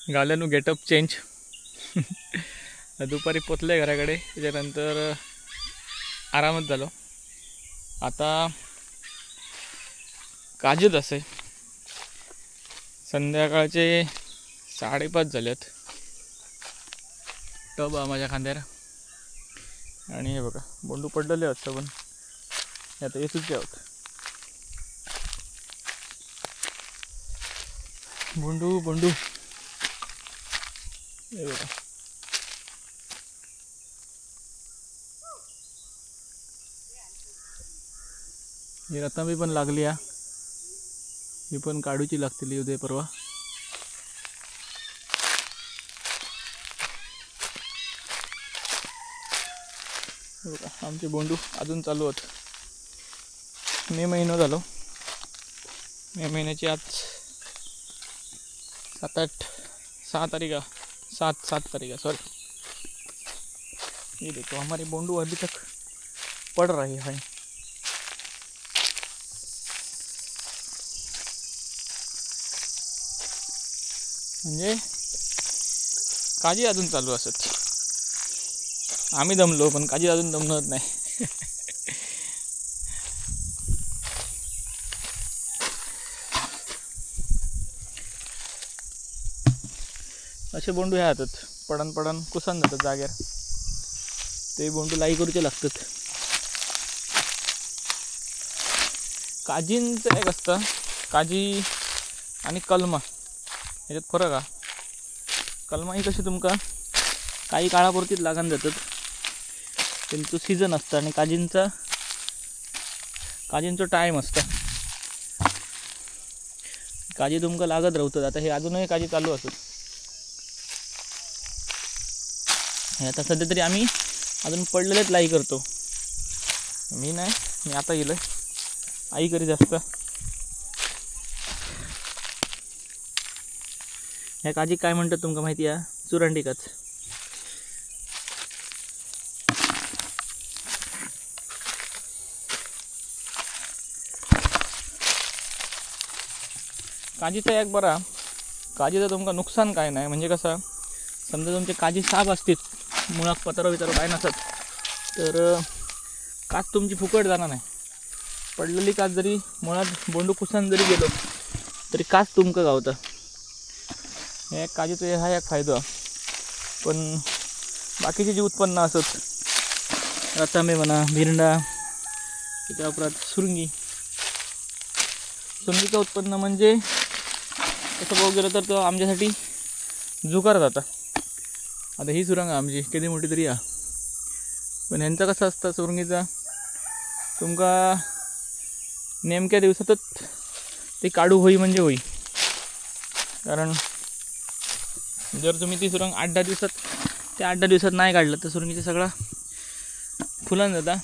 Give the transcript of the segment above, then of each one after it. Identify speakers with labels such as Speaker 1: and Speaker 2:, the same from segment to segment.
Speaker 1: घाल्यानु getup change. दुपारी पोचले घराकडे, त्याच्यानंतर आरामच झालो. आता काजीत असे संध्याकाळचे 5:30 झालेत. टब हा माझ्या खांद्यावर आणि हे बघा बोंडू पडलेले आहेत पण आता येसूचे आहोत. बोंडू बोंडू हे बघा. ही रतांबी पण लागली हा, ही पण काढूची लागतली उद्या परवा. बघा आमचे बोंडू अजून चालू होत. मे महिना झालो, मे महिन्याची आज 7-8 तारीख, 7 तारीख है सॉरी. ये देखो हमारे बोंडू अभी तक पड़ रही है. म्हणजे काजी अजून चालू असत. आम्ही दमलो पण काजी अजून दमणार नाही. असे बोंडू ह्या हातात पडन पडन कुसन जातात जाग्यार. ते बोंडू लाई करूचे लागतात. काजींचं एक असतं, काजी आणि कलमा ह्याच्यात फरक हा. कलमा ही कशी तुमका काही काळापुरतीच लागून जातात, त्यांचं सीझन असतं. आणि काजींचा काजींचो टाईम असता. काजी तुमका लागत राहतात. आता हे अजूनही काजी चालू असत. हे आता सध्या तरी आम्ही अजून पडलेलेच लाई करतो. मी नाही, मी आता गेलो, आई करी जास्त. ह्या काजी काय म्हणतात तुमका माहिती आहे? चुरांडी काच. काजीचा एक बरा, काजीचा तुमका नुकसान काय नाही. म्हणजे कसं, समजा तुमचे काजी साफ असतील, मुळाक पत्रो बितरो काय नसत तर काच तुमची फुकट जाणार नाही. पडलेली काच जरी मुळात बोंडू कुसान जरी गेलो तरी काच तुमका गावता. हे काजीचा हा एक फायदो. पण बाकीचे जे उत्पन्न असत, रतांबे म्हणा, भिरंडा, त्या उपरांत सुरंगी, सुरंगीचं उत्पन्न म्हणजे तसं बघू गेलं तर तो आमच्यासाठी जुगार जाता. आता ही सुरंग आमची किती मोठी तरी हा, पण ह्यांचं कसं असतं सुरंगीचा, तुमका नेमक्या दिवसातच ते काढू होई म्हणजे होई. कारण जर तुम्ही ती सुरंग 8-10 दिवसात, त्या 8-10 दिवसात नाही काढलं तर सुरंगीचं सगळं फुलान जाता,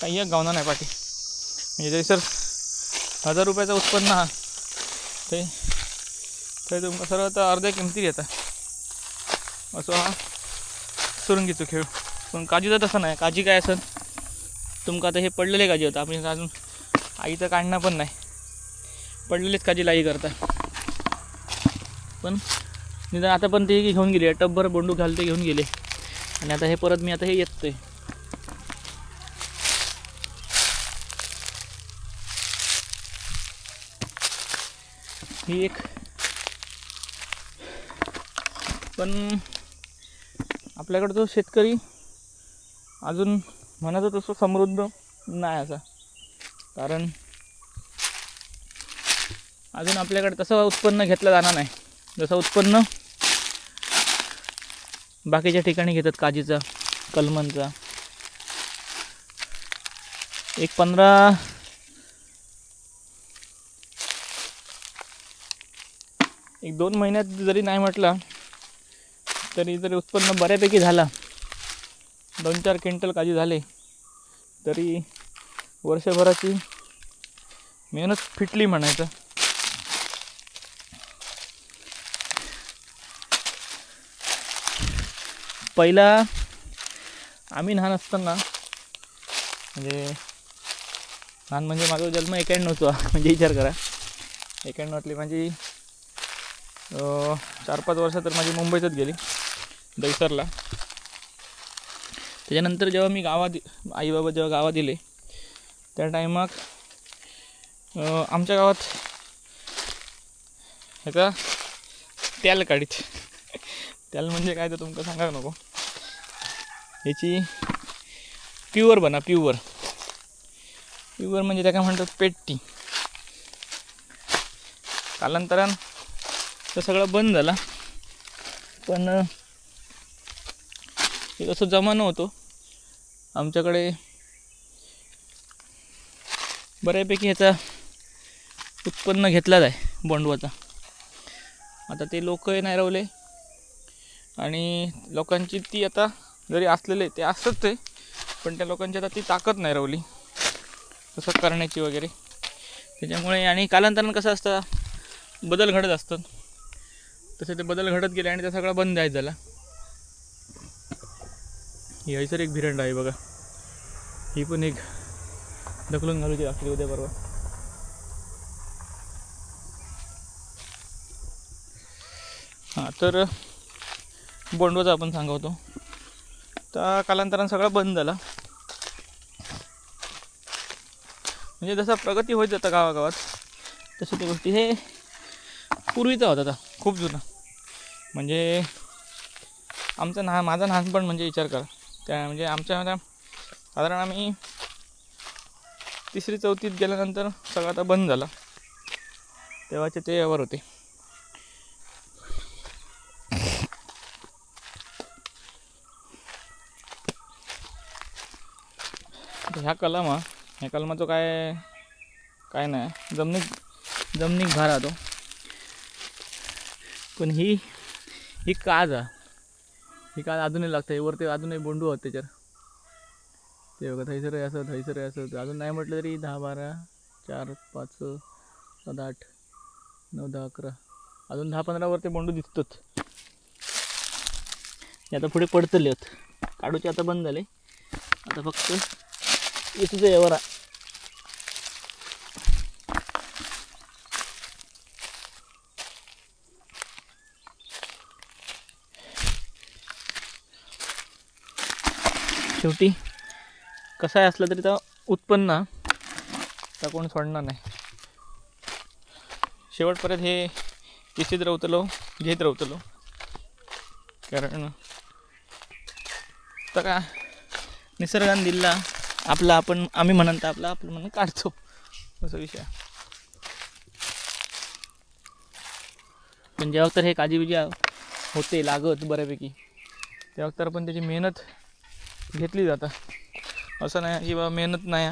Speaker 1: काही एक गावना नाही पाठी. म्हणजे तरी सर 1000 रुपयाचं उत्पन्न हा ते थंय तुमका सरळ तर अर्ध्या किमतीत येता. असो हा सुरंगीचो खेळ. पण काजीचा तसं नाही. काजी काय असत तुमका, आता हे पडलेले काजी होतं, आपण अजून आईचं काढणं पण नाही, पडलेलेच काजी लाई करता. पण निदान आता पण ते घेऊन गेले, टबभर बोंडू घालते घेऊन गेले. आणि आता हे परत मी आता हे येतोय. ही एक पण आपल्याकडं तो शेतकरी अजून म्हणायचं तसं समृद्ध नाही असा, कारण अजून आपल्याकडे तसं उत्पन्न घेतलं जाणार नाही जसं उत्पन्न बाकीच्या ठिकाणी घेतात काजीचा, कलमांचा. एक 15 एक 2 महिन्यात जरी नाही म्हटलं तरी जरी उत्पन्न बऱ्यापैकी झाला, 2-4 क्विंटल काजी झाले तरी वर्षभराची मेहनत फिटली म्हणायचं. पहिला आम्ही लहान असताना, म्हणजे लहान म्हणजे माझा जन्म 91 होता, म्हणजे विचार करा 91 माझी 4-5 वर्ष तर माझी मुंबईतच गेली, दहिसरला. त्याच्यानंतर जेव्हा मी गावात, आईबाबा जेव्हा गावात दिले त्या टायमाक आमच्या गावात ह्याचा तेल काढीत. तेल म्हणजे काय तर तुमका सांगा नको. ह्याची प्युअर बना, प्युअर प्युअर म्हणजे त्या काय म्हणतात पेट्टी. कालांतरान तर सगळं बंद झाला, पण एक असं जमाना होतो आमच्याकडे बऱ्यापैकी ह्याचा उत्पन्न घेतलाच आहे बोंडवाचा. आता ते लोक नाही रावले आणि लोकांची ती आता जरी असलेले ते असतच आहे, पण त्या लोकांची आता ती ताकद नाही रावली तसं करण्याची वगैरे. त्याच्यामुळे आणि कालांतरानं कसं असतं बदल घडत असतात, तसे ते बदल घडत गेले आणि ते सगळं बंद आहे झाला. ही हयसर एक भिरंड आहे बघा, ही पण एक ढकलून घालूची लागली उद्या परवा. हां, तर बोंडवाचा आपण सांगतो तर कालांतरानं सगळं बंद झालं. म्हणजे जसा प्रगती होत जातं गावागावात तशी त्या गोष्टी. हे पूर्वीचा होता आता खूप जुना, म्हणजे आमचं माझं लहानपण म्हणजे विचार करा त्या म्हणजे आमच्या साधारण आम्ही 3री-4थीत गेल्यानंतर सगळं आता बंद झालं, तेव्हाचे ते व्यवहार होते. ह्या कलमा, ह्या कलमाचं काय काय नाही, जमनीक जमनीक भार तो. पण ही ही काज हा, ही काज अजूनही लागते वरती, अजूनही बोंडू आहोत त्याच्यावर. ते बघा थैसर असं थैसर असं अजून नाही म्हटलं तरी 10 12 4 5 7 8 9 10 11 अजून 10-15 वर ते बोंडू दिसतात. ते आता पुढे पडतले आहेत, काढूचे आता बंद झाले, आता फक्त इथं यावर. शेवटी कसं आहे असलं तरी तर उत्पन्न तर कोण सोडणार नाही. शेवटपर्यंत हे किसीत रवतलो घेत रवतलो, कारण तर का निसर्गाने दिला आपला आपण, आम्ही म्हणून तर आपला आपण म्हणून काढतो असं विषय. पण जेव्हा तर हे काजी बिजी होते लागत बऱ्यापैकी तेव्हा तर पण त्याची मेहनत घेतली जातं. असं नाही की बा मेहनत नाही,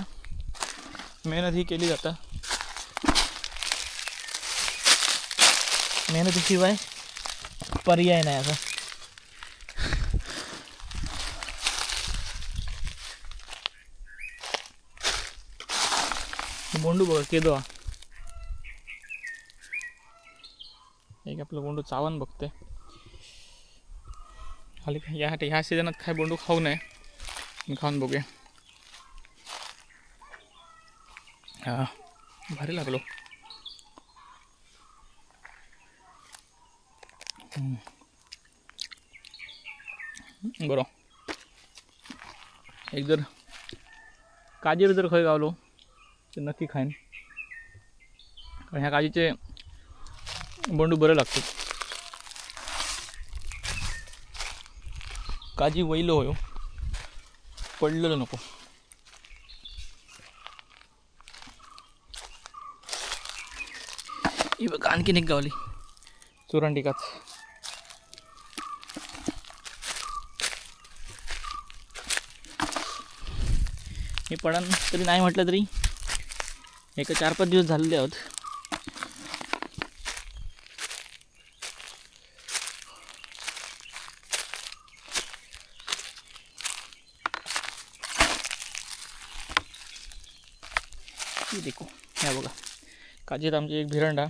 Speaker 1: मेहनत ही केली जातं, मेहनतीशिवाय पर्याय नाही असं. बोंडू बघा केदो एक आपलं बोंडू चावण बघते. खाली या ह्या सीजनात काय बोंडू खाऊ नये, खाऊन बघूया. हा भारी लागलो. बरं एक जर काजीर जर खंय गावलो तर नक्की खाईन, कारण ह्या काजीचे बोंडू बरं लागतात. काजी वैलो होयो, पडलेलं नको. ही बघा आणखीन एक गावली चुरांडी काच. हे पडन तरी नाही म्हटलं तरी एक 4-5 दिवस झालेले आहोत. देखो ह्या बघा काजीत आमची एक भिरंडा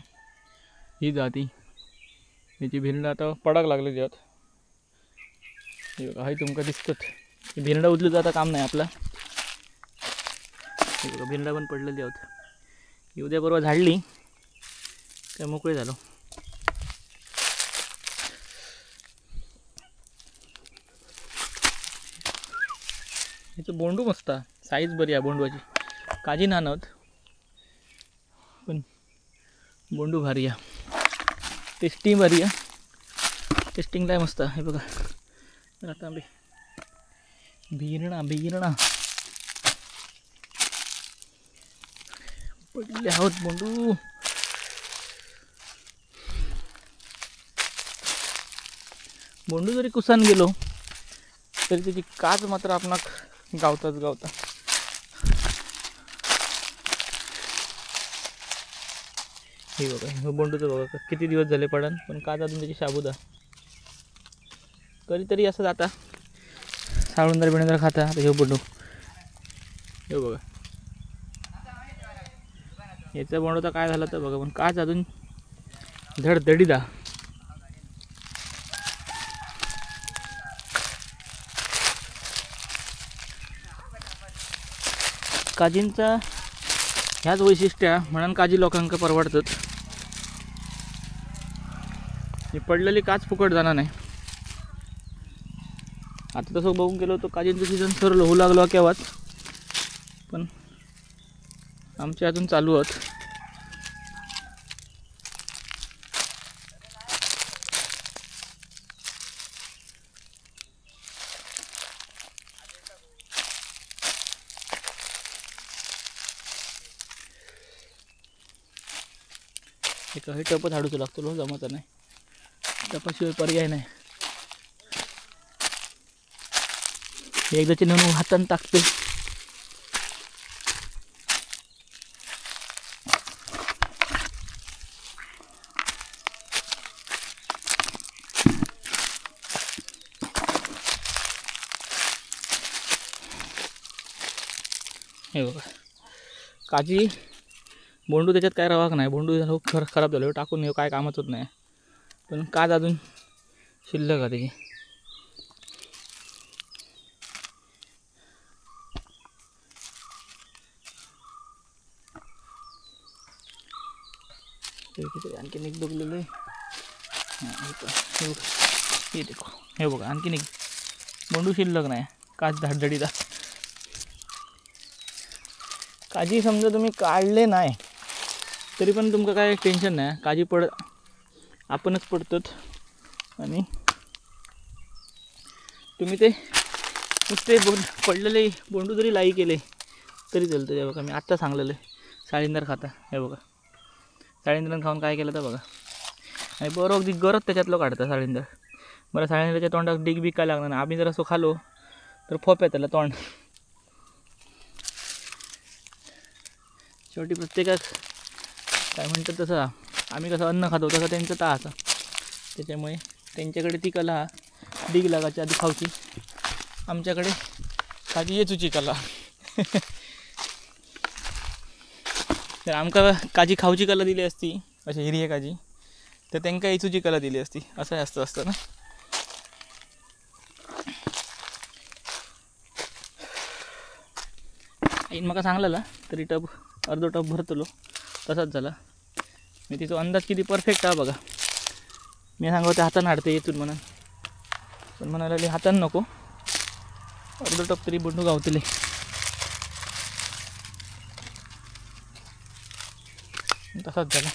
Speaker 1: ही जाती, याची भिरंडा आता पडाक लागलेली आहोत. हे बघा हाय तुमका दिसतात, भिरंडा उचलू जाता काम नाही आपला. हे बघा भिरंडा पण पडलेली आहोत. ही उद्या परवा झाडली काय मोकळे झालो. ह्याचं बोंडू मस्त, साईज बरी आहे बोंडवाची. काजी नानत पण बोंडू भारी आहे, टेस्टिंग भारी आहे, टेस्टिंगला मस्त. हे बघा आता बिरणा बिरणा पडले आहोत बोंडू. बोंडू जरी कुसान गेलो तरी त्याची काच मात्र आपणाक गावताच गावता. हे बघा हे बोंडूचं बघा किती दिवस झाले पडन, पण काच अजून त्याची शाबुदा. कधीतरी असं जाता साळुंदर बिळुंदर खाता. आता हे बोंडू हे बघा, याचा बोंडू तर काय झालं तर बघा, पण काच अजून धडधडीदा. काजींचा ह्याच वैशिष्ट्य म्हणून काजी लोकांका परवडतात. ही पडलेली काच फुकट जाणार नाही. आता तसं बघून गेलो तो काजींचं सीझन सरलो होऊ लागलो केव्हाच, पण आमच्या अजून चालू आहोत. एका हे टपच हाडूचो लागतो, जमत नाही, टपाशिवाय पर्याय नाही. एकदाची नेऊन हातानं टाकते. हे बघा काजी बोंडू त्याच्यात काय रवाक नाही, बोंडू झालं खराब झालं टाकून काय कामच होत नाही, पण काच अजून शिल्लक आहे त्याची. आणखीन एक बघलेलं आहे, हे देखो, हे बघा आणखीन एक बोंडू शिल्लक नाही, काच धडधडीचा. काजी समजा तुम्ही काढले नाही तरी पण तुमका काय टेन्शन नाही, काजी पड आपणच पडतात आणि तुम्ही ते नुसते पडलेले बोंडू जरी लाई केले तरी चालतं. हे बघा मी आत्ता सांगलेलं आहे साळींदर खाता. हे बघा साळींदर खाऊन काय केलं तर बघा, आणि बरं अगदी गरज त्याच्यातलं काढतं साळींदर. बरं साळींदरच्या तोंडात डिग बिग काय लागणार नाही, आम्ही जर असं खालो तर फोप आहे त्याला तोंड. शेवटी प्रत्येकात काय म्हणतात तसं आम्ही कसं अन्न खातो तसं त्यांचं ता असं, त्याच्यामुळे त्यांच्याकडे ती कला डिग लागायची आधी खावची, आमच्याकडे काजी येचूची कला. तर आमका काजी खावची कला दिली असती अशी हिरवी काजी, तर त्यांका येचूची कला दिली असती, असं जास्त असतं ना. आईन म्हाका सांगलेला तरी टब अर्धो टब भरतलो, तसाच झाला. मी तिचो अंदाज किती परफेक्ट हा बघा. मी सांगतो ते हातान हाडते येतून म्हणून, पण म्हणाले हातान नको, अर्धो टप तरी बोंडू गावतले. तसाच झाला.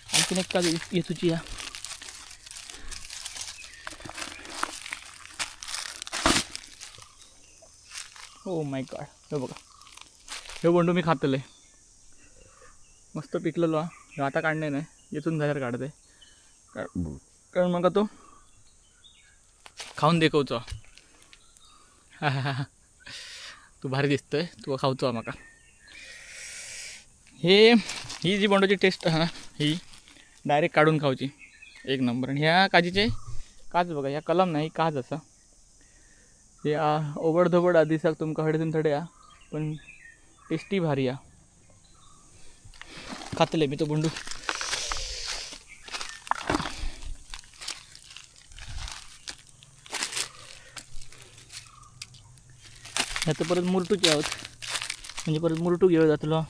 Speaker 1: आणखीन एक काज येतूची या. ओ my God, हे बघा हे बोंडू मी खातले, मस्त पिकलेलो हा. आता काढणे नाही, येथून झाल्यावर काढते, कारण मग तो खाऊन देखवचो. हा हा तू भारी दिसतोय, तू खावचो माका. हे ही जी बोंडाची टेस्ट हा ही डायरेक्ट काढून खावची एक नंबर. आणि ह्या काजीचे काच बघा, ह्या कलम नाही काच असा हे ओबडधोबड दिसाक तुमका हडेतून थडे हा, पण टेस्टी भारी हा. खातले मी तो बोंडू. ह्याचं परत मुरटूचे आहोत, म्हणजे परत मुरटू घेऊन जातलो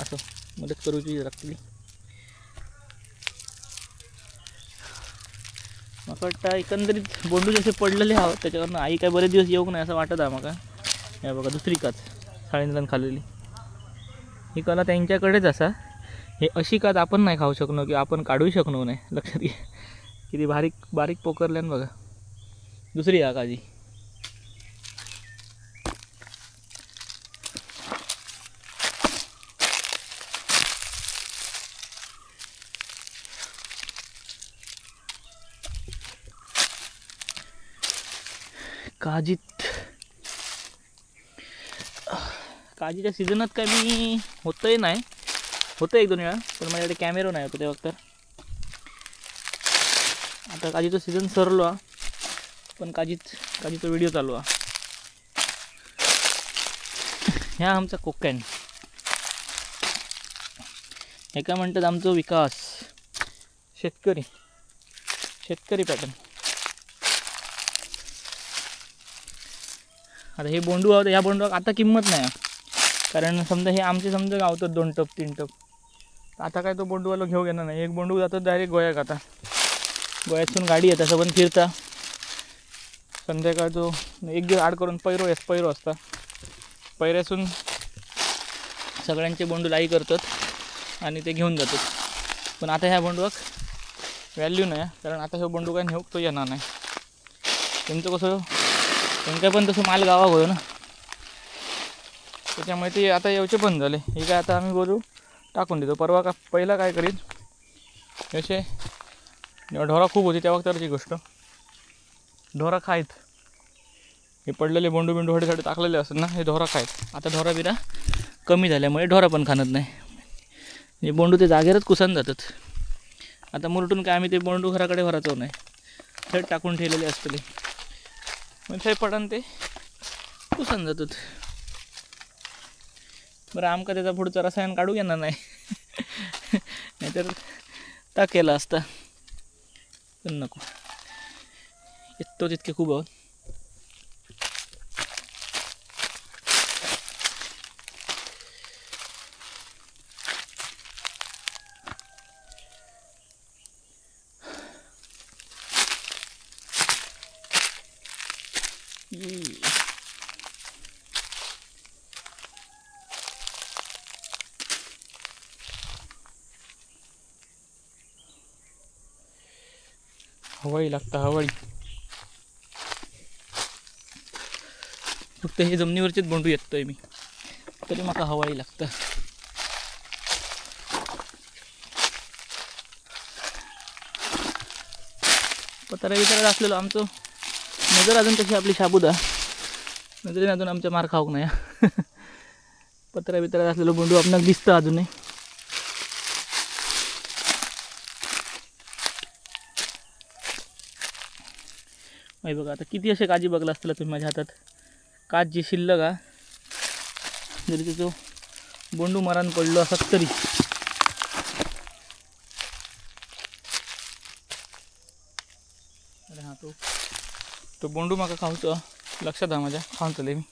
Speaker 1: असं मदत करूची लागतली. म्हाका वाटता एकंदरीत बोंडू जसे पडलेले आहात त्याच्यावरनं आई काय बरे दिवस येऊक नाही असं वाटत आहे म्हाका. हे बघा दुसरी काच साळींद्रान खाल्लेली, ही कला त्यांच्याकडेच असा. हे अशी काच आपण नाही खाऊ शकलो किंवा आपण काढू शकलो नाही, लक्षात घे. किती बारीक बारीक पोकरल्यान बघा. दुसरी हा काजी. काजीत काजीच्या सीझनात काय मी होतंय नाही, होतं एक दोन वेळा, पण माझ्याकडे कॅमेरो नाही होतो तेव्हा. तर आता काजीचं सीझन सरलो, पण काजीचा व्हिडिओ चालू आहे. ह्या आमचा कोकण, एका म्हणतात आमचो विकास, शेतकरी शेतकरी पॅटर्न. आता हे बोंडू आहोत, ह्या बोंडूक आता किंमत नाही, कारण समजा हे आमचे समजा गावतात 2 टप 3 टप. आता काय तो बोंडूवालो घेऊ घेणार नाही. एक बोंडू जातो डायरेक्ट गोव्याक, आता गोव्यातून गाडी येतात सबन फिरता संध्याकाळ तो एक दिवस आड करून पैरो पैरो असता, पैऱ्यासून सगळ्यांचे बोंडू लाई करतात आणि ते घेऊन जातात. पण आता ह्या बोंडवाक व्हॅल्यू नाही, कारण आता ह्यो बोंडू काय नेऊक तो येणार नाही. त्यांचं कसं त्यांचा पण तसं माल गावाक होयो ना, त्याच्यामुळे ते आता येवचे पण झाले. हे काय आता आम्ही बोलू टाकून देतो. परवा का पहिला काय करीत असे जेव्हा ढोरा खूप होती तेव्हा तरची गोष्ट, ढोरा खायत हे पडलेले बोंडू बिंडू हडे टाकलेले असतात ना, हे ढोरा खायत. आता ढोरा बिरा कमी झाल्यामुळे ढोरा पण खाणत नाही, म्हणजे बोंडू ते जागेरच कुसान जातात. आता मुरटून काय आम्ही ते बोंडू घराकडे भरायचो नाही, थेट टाकून ठेवलेले असतले, मग थंय पडन ते कुसान जातात. बरं आमका त्याचा पुढचा रसायन काढू घेणार नाही, नाहीतर ता केला असता, पण नको, येतो तितके खूप आहोत. हवाई लागतं, हवाई. फक्त हे जमिनीवरचेच बोंडू येतोय मी, तरी माका हवाई लागतं. पत्रा बितरा असलेलो आमचो नजर अजून तशी आपली शाबुदा नजरेने अजून आमच्या मार खाऊक नाही. पत्रा बितरा असलेलो बोंडू आपणाक दिसतं अजूनही. बघा आता किती असे काजी बघला असतील तुम्ही माझ्या हातात, काच जी शिल्लक हा, जरी त्याचो बोंडू मरान पडलो असत तरी. अरे हा तो तो बोंडू माका खावचो लक्षात हा माझ्या, खाऊन चले मी.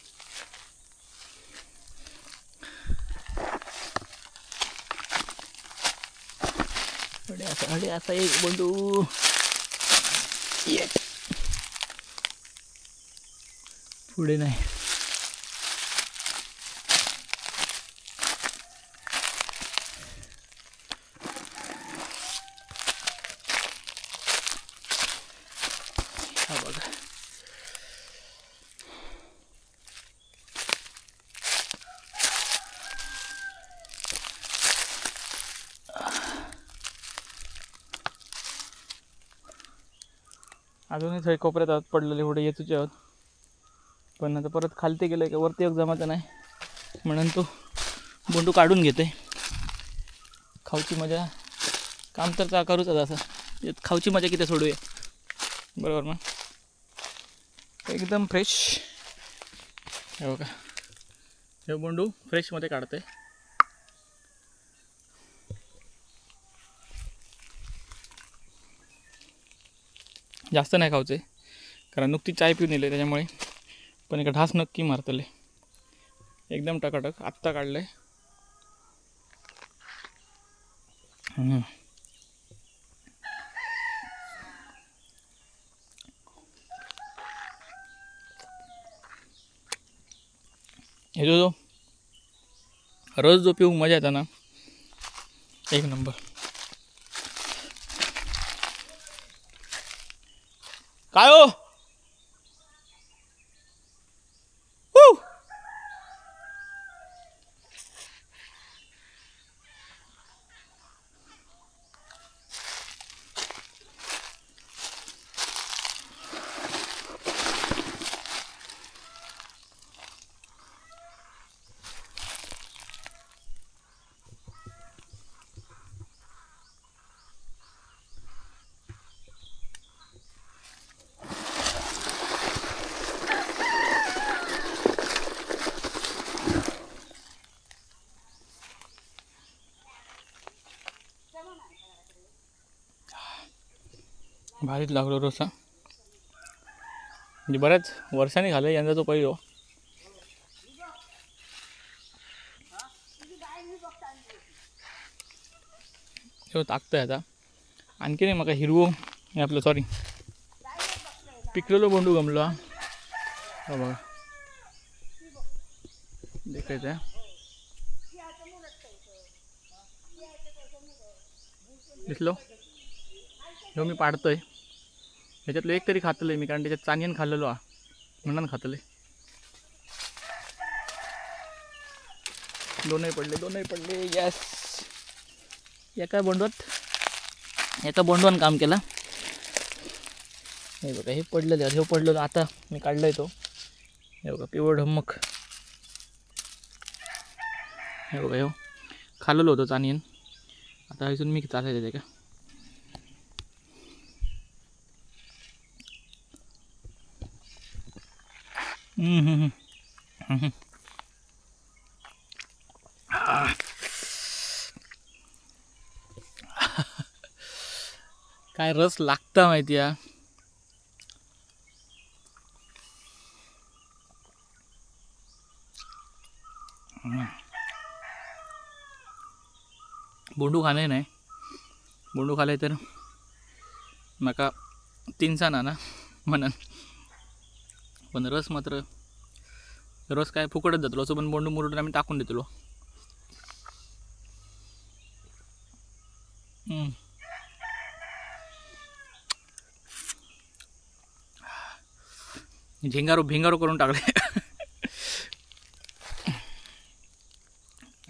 Speaker 1: अडे असा अडे असा एक बोंडू येत पुढे नाही. हा बघा अजूनही थंय कोपऱ्यात आहोत पडलेले पुढे येतूचे आहोत, पण आता परत खालती गेलं की वरती एक जमाचा नाही म्हणून तो बोंडू काढून घेते. खाऊची मजा काम तर करूच आता, असं खाऊची मजा किती सोडूया बरोबर. मग एकदम फ्रेश हे बघा, हे बोंडू फ्रेशमध्ये काढते. जास्त नाही खाऊचे कारण नुकती चाय पिऊन येले त्याच्यामुळे, पण एका ढास नक्की मारतले एकदम टकाटक. आत्ता काढले. ह्याचो जो रस जो पिवूंक मजा येता ना, एक नंबर. काय हो, भारीच लागलो रसा. म्हणजे बऱ्याच वर्षांनी खाल्लं यंदा तो पहिलो. टाकतोय आता आणखी नाही म्हाका हिरवो आपलं सॉरी पिकलेलो बोंडू गमलो. हो बघा देखायचं दिसलो. ह्यो मी पाडतोय, ह्याच्यातलं एक तरी खातलंय मी, कारण त्याच्यात चांदीन खाल्लेलो हा म्हणून खातले. दोनही पडले, दोनही पडले. यस, एका बोंडवात एका बोंडवान काम केलं. हे बघा हे पडलेलं, हे पडलेलं आता मी काढलंय तो. हे बघा पिवळ ढम्मक. हे बघा ह्यो खाल्लेलो होतं चांदीन, आता इथून मी चालायचं का. काय रस लागता माहिती आहे. बोंडू खाले नाही, बोंडू खाले तर म्हाका तिनसाना ना म्हणून, पण रस मात्र रस काय फुकटच जातलो असं, पण बोंडू मुरडून आम्ही टाकून देतलो. झिंगारो भिंगारो करून टाकले.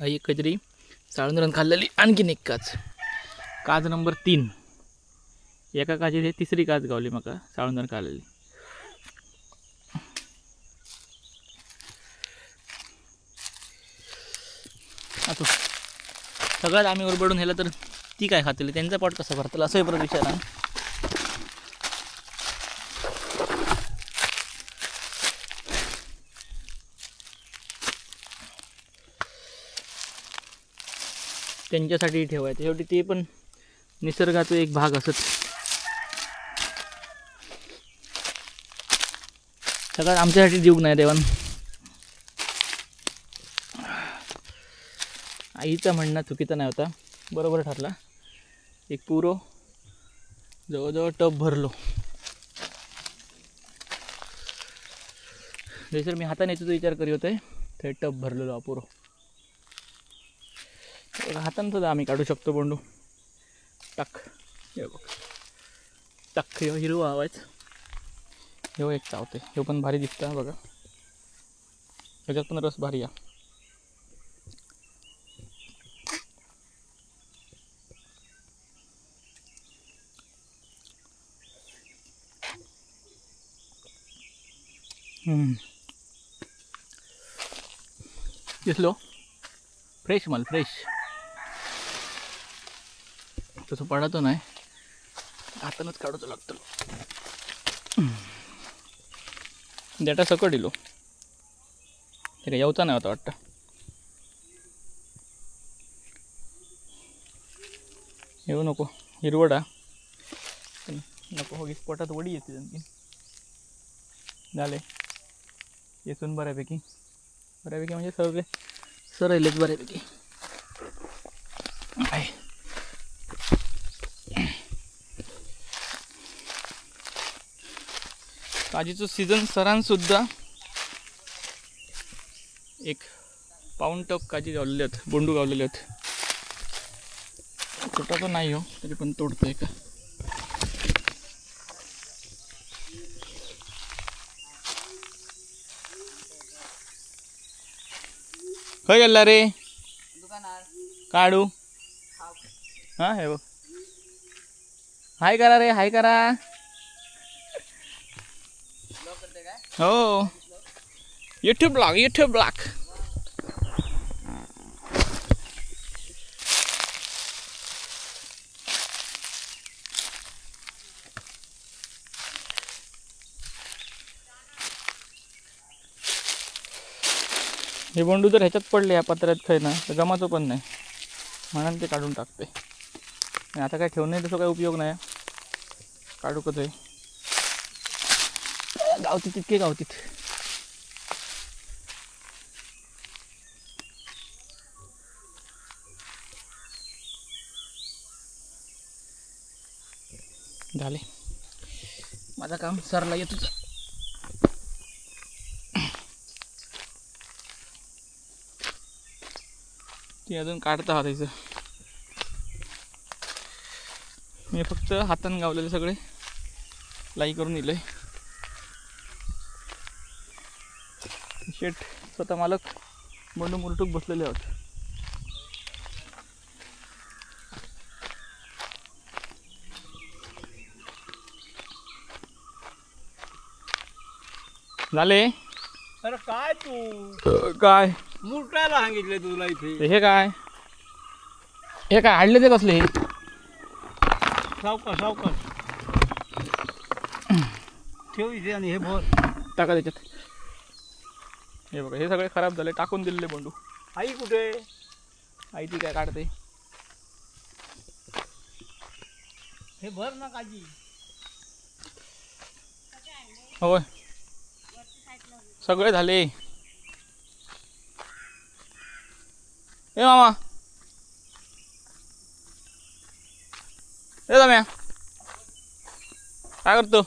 Speaker 1: एक काहीतरी साळुंद्रान खाल्लेली आणखीन एक काच, काच नंबर 3. एका काचेत हे तिसरी काच गावली म्हाका साळुंद्रान खाल्लेली. आता सगळ्यात आम्ही ओरबडून हेला तर ती काय खातली, त्यांचा पोट कसं भरतलं असंही परत विचार. त्यांच्यासाठी ठेवायचं, शेवटी ते पण निसर्गाचा एक भाग असत. सगळ्यात आमच्यासाठी जीव नाही देवान. आईचं म्हणणं चुकीचं नाही होता, बरोबर ठरला. एक पुरो जवळजवळ टब भरलो. जसं मी हाताने याचा विचार करी होते ते टब भरलेलो अपुरो. हाताने सुद्धा आम्ही काढू शकतो बोंडू. टाक हे बघ, टाक ह्यो हिरवा आवाज, ह्यो एक चावते, ह्यो पण भारी दिसता बघा, ह्याच्यात पण रस भारी आहे. दिसलो फ्रेश माल, फ्रेश. तसं पडतो नाही, हातानंच काढूच लागतं. डेटा सकट इलो ते काय येवचा नाही होता वाटतं. येऊ नको हिरवडा नको, होगीच पोटात वडी येते आणखी. झाले येसून बऱ्यापैकी, बऱ्यापैकी म्हणजे सगळे सरलेच बऱ्यापैकी. काजीचं सीझन सरांसुद्धा एक पाऊण टप काजी गावलेले आहेत, बोंडू गावलेले आहेत. छोटा तर नाही हो, तरी पण तोडतोय का. खंय गेला रे काढू? हा हे बघ, हाय करा रे, हाय करा. हो यूट्यूब ब्लॉग, यूट्यूब ब्लॉग. हे बोंडू जर ह्याच्यात पडले या पत्र्यात खंय ना तर गमाचो पण नाही, म्हणून ते काढून टाकते. आणि आता काय ठेवून नाही तसं काही उपयोग नाही, काढू कसं गावतीत तितके गावतीत. झाले माझं काम, सरला येतोच. ती अजून काढता हा त्याचं. मी फक्त हातानं गावलेले सगळे लाई करून दिले. शेट स्वतः मालक बोंडू मुरटूक बसलेले आहोत. झाले?
Speaker 2: अरे काय तू
Speaker 1: काय
Speaker 2: मुरटायला सांगितलं तुला इथे?
Speaker 1: हे काय, हे काय हाडले ते कसले?
Speaker 2: सावकाश सावकाश ठेव इथे आणि हे भर
Speaker 1: टाका त्याच्यात. हे बघा हे सगळे खराब झाले, टाकून दिलेले बोंडू.
Speaker 2: आई कुठे?
Speaker 1: आई ती काय काढते.
Speaker 2: हे भर ना काजी.
Speaker 1: होय सगळे झाले. ए मामा, ए दाम्या, काय करतो?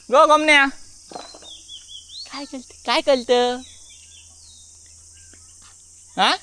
Speaker 1: गो गमन्या, काय कळत, काय कळतं? हा